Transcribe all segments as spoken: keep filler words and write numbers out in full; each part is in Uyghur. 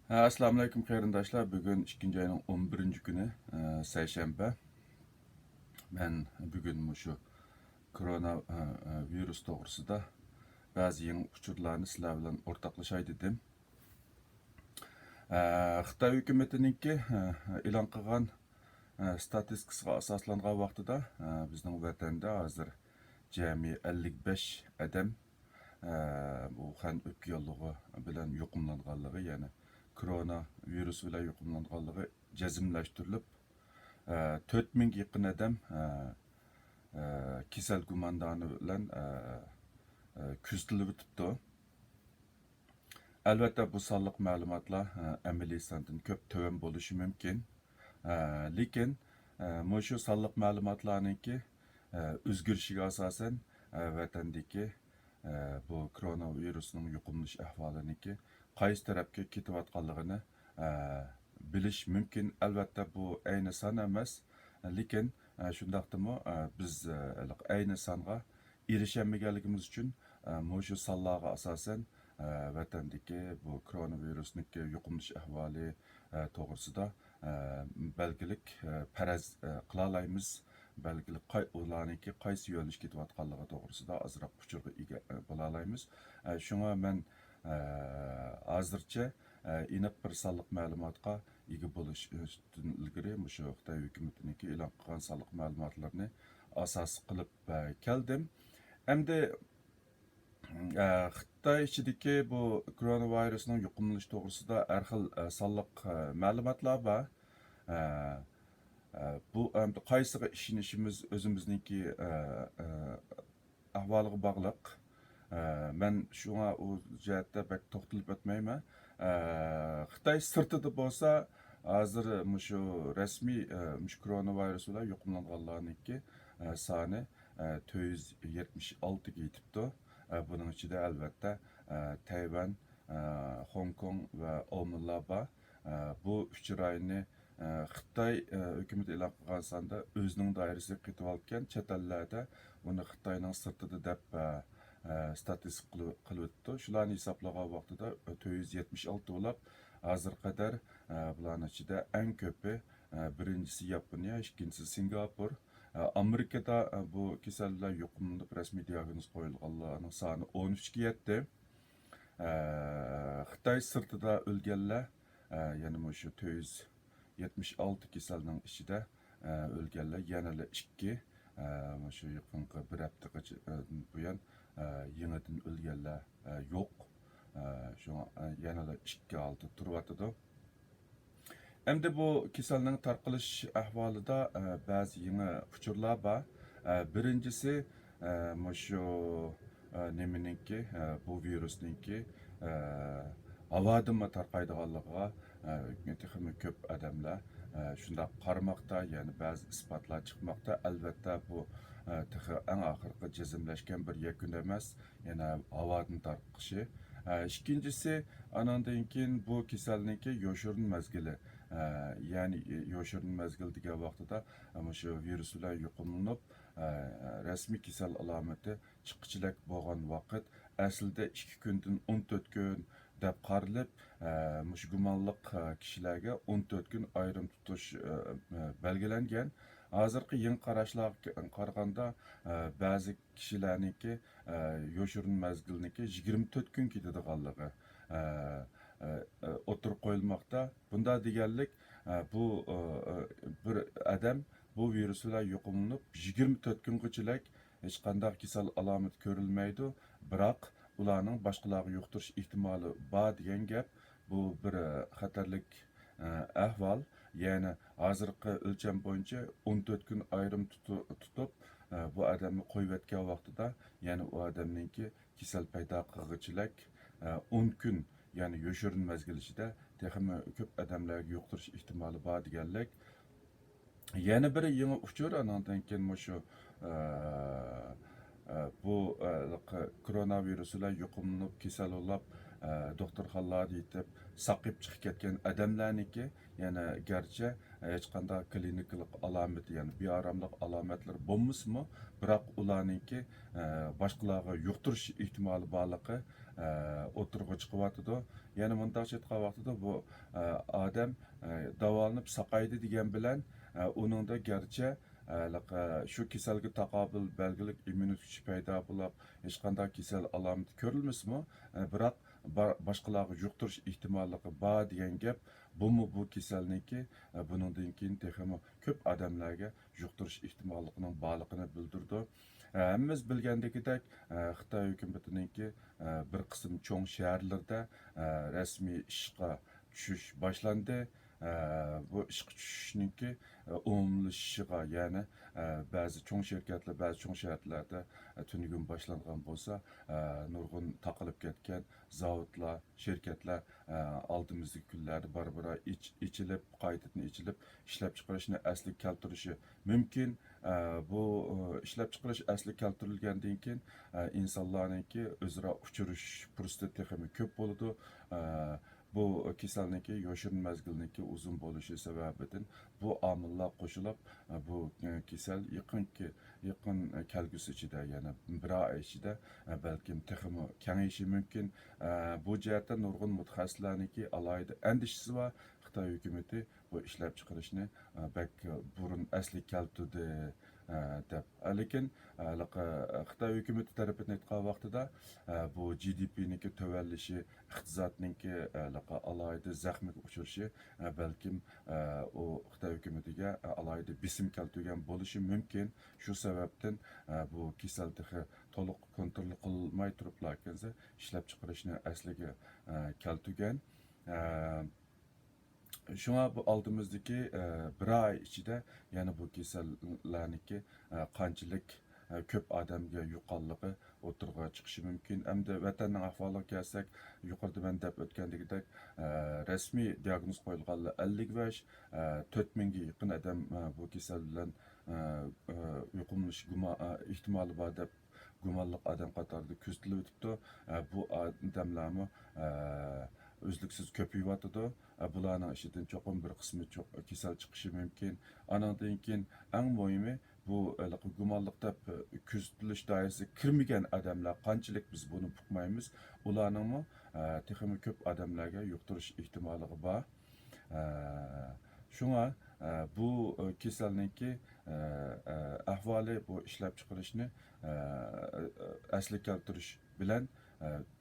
ھە، ئەسسالامۇئەلەيكۇم قېرىنداشلار. بۈگۈن ئىككىنچى ئاينىڭ ئون بىرىنچى كۈنى، ئە، سەيشەنبە. مەن بۈگۈن مۇشۇ كورونا، ئە، ئە، ۋىرۇس توغرىسىدا بەزى يېڭى ئۇچۇرلارنى سىلەر بىلەن ئورتاقلىشاي دېدىم. ئە، خىتاي ھۆكۈمىتىنىڭكى، ئە، ئېلان قىلغان، ئە، ستاتىستىكىسىغا ئاساسلانغان ۋاقتىدا، ئە، بىزنىڭ ۋەتەندە ھازىر جەمئىي ئەللىك بەش ئادەم، ئە، بۇ خەن ئۆپكە ياللۇغى بىلەن يۇقۇملانغانلىقى، يەنى كورونا ۋىرۇسى بىلەن يۇقۇملانغانلىقى جەزملەشتۈرۈلۈپ، ئە، تۆت مىڭگە يېقىن ئادەم، ئە، ئە، كېسەل گۇماندارى بىلەن، ئە، ئە، كۆزىتىلىۋېتىپتۇ. ئەلۋەتتە، بۇ سانلىق مەلۇماتلار، ئە، ئەمەلىي ساندىن كۆپ تۆۋەن بولۇشى مۇمكىن. ئە، لېكىن، ئە، مۇشۇ سانلىق مەلۇماتلارنىڭكى، ئە، ئۆزگىرىشىگە ئاساسەن، ئە، ۋەتەندىكى، ئە، بۇ كورونا ۋىرۇسنىڭ يۇقۇملىنىش ئەھۋالىنىڭكى قايسى تەرەپكە كېتىۋاتقانلىقىنى، ئە، بىلىش مۇمكىن. ئەلۋەتتە، بۇ ئەينى سان ئەمەس، لېكىن، ئە، شۇنداقتىمۇ، ئە، بىز، ئە، ھېلىقى ئەينى سانغا ئېرىشەلمىگەنلىكىمىز ئۈچۈن، ئە، مۇشۇ سانلارغا ئاساسەن، ئە، ۋەتەندىكى بۇ كورونا ۋىرۇسنىڭكى يۇقۇملىنىش ئەھۋالى، ئە، توغرىسىدا، ئە، بەلگىلىك، ئە، پەرەز، ئە، قىلالايمىز. بەلگىلىك قاي-، ئۇلارنىڭكى قايسى يۆنىلىشكە كېتىۋاتقانلىقى توغرىسىدا ئازراق ئۇچۇرغا ئىگە، ئە، بولالايمىز. ئە، شۇڭا مەن، ئە، ھازىرچە، ئە، ئېنىق بىر سانلىق مەلۇماتقا ئىگە بولۇشتىن ئىلگىرى مۇشۇ خىتاي ھۆكۈمىتىنىڭكى ئېلان قىلغان سانلىق مەلۇماتلىرىنى ئاساس قىلىپ، ئە، كەلدىم. ئەمدى، ئە، خىتاي ئىچىدىكى بۇ كورونا ۋىرۇسنىڭ يۇقۇملىنىشى توغرىسىدا ھەر خىل، ئە، سانلىق، ئە، مەلۇماتلار بار. ئە، ئە، بۇ ئەمدى قايسىغا ئىشىنىشىمىز ئۆزىمىزنىڭكى، ئە، ئە، ئەھۋالىغا باغلىق. ئە، مەن شۇڭا ئۇ جەھەتتە بەك توختىلىپ ئۆتمەيمەن. ئە، خىتاي سىرتىدا بولسا، ھازىر مۇشۇ رەسمىي، ئە، مۇشۇ كورونا ۋىرۇسى بىلەن يۇقۇملانغانلارنىڭكى، ئە، سانى، ئە، تۆت يۈز يەتمىش ئالتىگە يېتىپتۇ. ئە، بۇنىڭ ئىچىدە ئەلۋەتتە، ئە، تەيۋەن، ئە، خوڭكوڭ ۋە ئومانلار بار. ئە، بۇ ئۈچ رايوننى، ئە، خىتاي، ئە، ھۆكۈمىتى ئېلان قىلغان ساندا ئۆزىنىڭ دائىرىسىگە قېتىۋالىدىكەن، چەت ئەللەردە ئۇنى خىتاينىڭ سىرتىدا دەپ، ئە، ئە، ستاتىستىكا قىلىۋ-، قىلىۋېتىپتۇ. شۇلارنى ھېسابلىغان ۋاقتىدا، ئە، تۆت يۈز يەتمىش ئالتە بولاپ، ھازىرغا قەدەر، ئە، بۇلارنىڭ ئىچىدە ئەڭ كۆپى، ئە، بىرىنچىسى ياپونىيە، ئىككىنچىسى سىنگاپور. ئە، ئامېرىكىدا، ئە، بۇ كېسەل بىلەن يۇقۇملىنىپ رەسمىي دىياگنوز قويۇلغانلارنىڭ سانى ئون ئۈچكە يەتتى. ئە، خىتاي سىرتىدا ئۆلگەنلەر، ئە، يەنە مۇشۇ تۆت يۈز يەتمىش ئالتە كېسەلنىڭ ئىچىدە، ئە، ئۆلگەنلەر يەنىلا ئىككى. ئە، مۇشۇ يېقىنقى بىر ھەپتىگىچە، ئە، بۇيان، ئە، يېڭىدىن ئۆلگەنلەر، ئە، يوق. ئە، شۇڭا، ئە، يەنىلا ئىككى ھالەتتە تۇرۇۋاتىدۇ. ئەمدى بۇ كېسەلنىڭ تارقىلىش ئەھۋالىدا، ئە، بەزى يېڭى ئۇچۇرلار بار. ئە، بىرىنچىسى، ئە، مۇشۇ، ئە، نېمىنىڭكى، ئە، بۇ ۋىرۇسنىڭكى، ئە، ھاۋادىنمۇ تارقايدىغانلىقىغا، ئە، تېخىمۇ كۆپ ئادەملەر، ئە، شۇنداق قارىماقتا، يەنى بەزى ئىسپاتلار چىقماقتا. ئەلۋەتتە، بۇ، ئە، تېخى ئەڭ ئاخىرقى جەزملەشكەن بىر يەكۈن ئەمەس. يەنە ھاۋادىن تارقىشى. ئە، ئىككىنچىسى، ئانىڭدىن كېيىن بۇ كېسەلنىڭكى يوشۇرۇن مەزگىلى. ئە، يەنى يوشۇرۇن مەزگىل دېگەن ۋاقتىدا، ئە، مۇشۇ ۋىرۇس بىلەن يۇقۇملىنىپ، ئە، رەسمىي كېسەل ئالامىتى چىققۇچىلىك بولغان ۋاقىت ئەسلىدە ئىككى كۈندىن ئون تۆت كۈن دەپ قارىلىپ، ئە، مۇشۇ گۇمانلىق، ئە، كىشىلەرگە ئون تۆت كۈن ئايرىم تۇتۇش، ئە، ئە، بەلگىلەنگەن. ھازىرقى يېڭى قاراشلارغا قارىغاندا، ئە، بەزى كىشىلەرنىڭكى، ئە، يوشۇرۇن مەزگىلنىڭكى يىگىرمە تۆت كۈن كېتىدىغانلىقى، ئە، ئە، ئە، ئوتتۇرىغا قويۇلماقتا. بۇنداق دېگەنلىك، ئە، بۇ، ئە، ئە، بىر ئادەم بۇ ۋىرۇس بىلەن يۇقۇملىنىپ، يىگىرمە تۆت كۈنغىچىلىك ھېچقانداق كېسەل ئالامىتى كۆرۈلمەيدۇ، بىراق ئۇلارنىڭ باشقىلارغا يۇقتۇرۇش ئېھتىمالى بار دېگەن گەپ. بۇ بىر، ئە، خەتەرلىك، ئە، ئەھۋال. يەنى ھازىرقى ئۆلچەم بويىچە ئون تۆت كۈن ئايرىم تۇتۇ-، تۇتۇپ، ئە، بۇ ئادەمنى قويۇۋەتكەن ۋاقتىدا، يەنى ئۇ ئادەمنىڭكى كېسەل پەيدا قىلغۇچىلىك، ئە، ئون كۈن، يەنى يوشۇرۇن مەزگىل ئىچىدە تېخىمۇ كۆپ ئادەملەرگە يۇقتۇرۇش ئېھتىمالى بار دېگەنلىك. يەنە بىر يېڭى ئۇچۇر، ئانىڭدىن كېيىن مۇشۇ، ئە، ئە، بۇ، ئە، كورونا ۋىرۇسى بىلەن يۇقۇملىنىپ، كېسەل بولاپ، ئە، دوختۇرخانىلاردا يېتىپ، ساقىيىپ چىقىپ كەتكەن ئادەملەرنىڭكى يەنە گەرچە ھېچقانداق كلىنىكىلىق ئالامىتى، يەنى بىئاراملىق ئالامەتلىرى بولمىسىمۇ، بىراق ئۇلارنىڭكى، ئە، باشقىلارغا يۇقتۇرۇش ئېھتىمالى بارلىقى، ئوتتۇرىغا چىقىۋاتىدۇ. يەنە مۇنداقچە ئېيتقان ۋاقتىدا، بۇ ئادەم داۋالىنىپ ساقايدى دېگەن بىلەن، ئۇنىڭدا گەرچە ھېلىقى شۇ كېسەلگە تاقابىل بەلگىلىك ئىممۇنىتېت كۈچى پەيدا بولۇپ، ھېچقانداق كېسەل ئالامىتى كۆرۈلمىسىمۇ، بىراق باشقىلارغا يۇقتۇرۇش ئېھتىماللىقى بار دېگەن گەپ. بۇمۇ بۇ كېسەلنىڭكى بۇنىڭدىن كېيىن تېخىمۇ كۆپ ئادەملەرگە يۇقتۇرۇش ئېھتىماللىقىنىڭ بارلىقىنى بىلدۈرىدۇ. ھەممىمىز بىلگەندىكىدەك، خىتاي ھۆكۈمىتىنىڭكى بىر قىسىم چوڭ شەھەرلىرىدە رەسمىي ئىشقا چۈشۈش باشلاندى. بۇ ئىشقا چۈشۈشنىڭكى ئومۇملىشىشىغا، يەنى بەزى چوڭ شىركەتلەر، بەزى چوڭ شەھەرلەردە تۈنۈگۈن باشلانغان بولسا، نۇرغۇن تاقىلىپ كەتكەن زاۋۇتلار، شىركەتلەر ئالدىمىزدىكى كۈنلەردە بارا-بارا ئېچ-، ئېچىلىپ، قايتىدىن ئېچىلىپ، ئىشلەپچىقىرىشنى ئەسلىگە كەلتۈرۈشى مۇمكىن. بۇ ئىشلەپچىقىرىش ئەسلىگە كەلتۈرۈلگەندىن كېيىن، ئىنسانلارنىڭكى ئۆزئارا ئۇچرىشىش پۇرسىتى تېخىمۇ كۆپ بولىدۇ. بۇ كېسەلنىڭكى يوشۇرۇن مەزگىلنىڭكى ئۇزۇن بولۇشى سەۋەبىدىن بۇ ئامىللار قوشۇلۇپ، بۇ كېسەل يېقىنقى، يېقىن كەلگۈسى ئىچىدە، يەنى بىر ئاي ئىچىدە، بەلكىم تېخىمۇ كېڭىيىشى مۇمكىن. بۇ جەھەتتە نۇرغۇن مۇتەخەسسىسلەرنىڭكى ئالاھىدە ئەندىشىسى بار. خىتاي ھۆكۈمىتى بۇ ئىشلەپچىقىرىشنى بەك بۇرۇن ئەسلىگە كەلتۈردى دەپ. لېكىن ھېلىقى خىتاي ھۆكۈمىتى تەرىپىدىن ئېيتقان ۋاقتىدا، بۇ جى دى پىنىڭكى تۆۋەنلىشى، ئىقتىسادنىڭكى ھېلىقى ئالاھىدە زەخمىگە ئۇچرىشى، بەلكىم ئۇ خىتاي ھۆكۈمىتىگە ئالاھىدە بېسىم كەلتۈرگەن بولۇشى مۇمكىن. شۇ سەۋەبتىن بۇ كېسەل تېخى تولۇق كونترول قىلىنماي تۇرۇپلا كەلسە، ئىشلەپچىقىرىشنى ئەسلىگە كەلتۈرگەن. شۇڭا بۇ ئالدىمىزدىكى بىر ئاي ئىچىدە يەنە بۇ كېسەللەرنىڭكى قانچىلىك كۆپ ئادەمگە يۇققانلىقى ئوتتۇرىغا چىقىشى مۇمكىن. ئەمدى ۋەتەننىڭ ئەھۋالىغا كەلسەك، يۇقىرىدا مەن دەپ ئۆتكەندىكىدەك، رەسمىي دىياگنوز قويۇلغانلار ئەللىك بەش، تۆت مىڭگە يېقىن ئادەم بۇ كېسەل بىلەن يۇقۇملىنىش گۇما-، ئېھتىمالى بار دەپ گۇمانلىق ئادەم قاتارىدا كۆزىتىلىۋېتىپتۇ. بۇ ئادەملەرمۇ ئۈزلۈكسىز كۆپىيىۋاتىدۇ. بۇلارنىڭ ئىچىدىن چوقۇم بىر قىسمى چوق-، كېسەل چىقىشى مۇمكىن. ئانىڭدىن كېيىن ئەڭ مۇھىمى، بۇ ھېلىقى گۇمانلىق دەپ كۆزىتىلىش دائىرىسىگە كىرمىگەن ئادەملەر قانچىلىك، بىز بۇنى ئۇقمايمىز. ئۇلارنىڭمۇ تېخىمۇ كۆپ ئادەملەرگە يۇقتۇرۇش ئېھتىماللىقى بار. شۇڭا بۇ كېسەلنىڭكى ئەھۋالى، بۇ ئىشلەپچىقىرىشنى ئەسلىگە كەلتۈرۈش بىلەن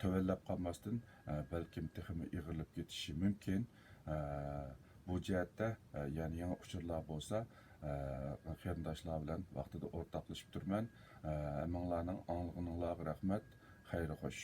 تۆۋەنلەپ قالماستىن، بەلكىم تېخىمۇ ئېغىرلاپ كېتىشى مۇمكىن. بۇ جەھەتتە يەنە يېڭى ئۇچۇرلار بولسا، قېرىنداشلار بىلەن ۋاقتىدا ئورتاقلىشىپ تۇرىمەن. ھەممىڭلارنىڭ ئاڭلىغىنىڭلارغا رەھمەت. خەير خوش.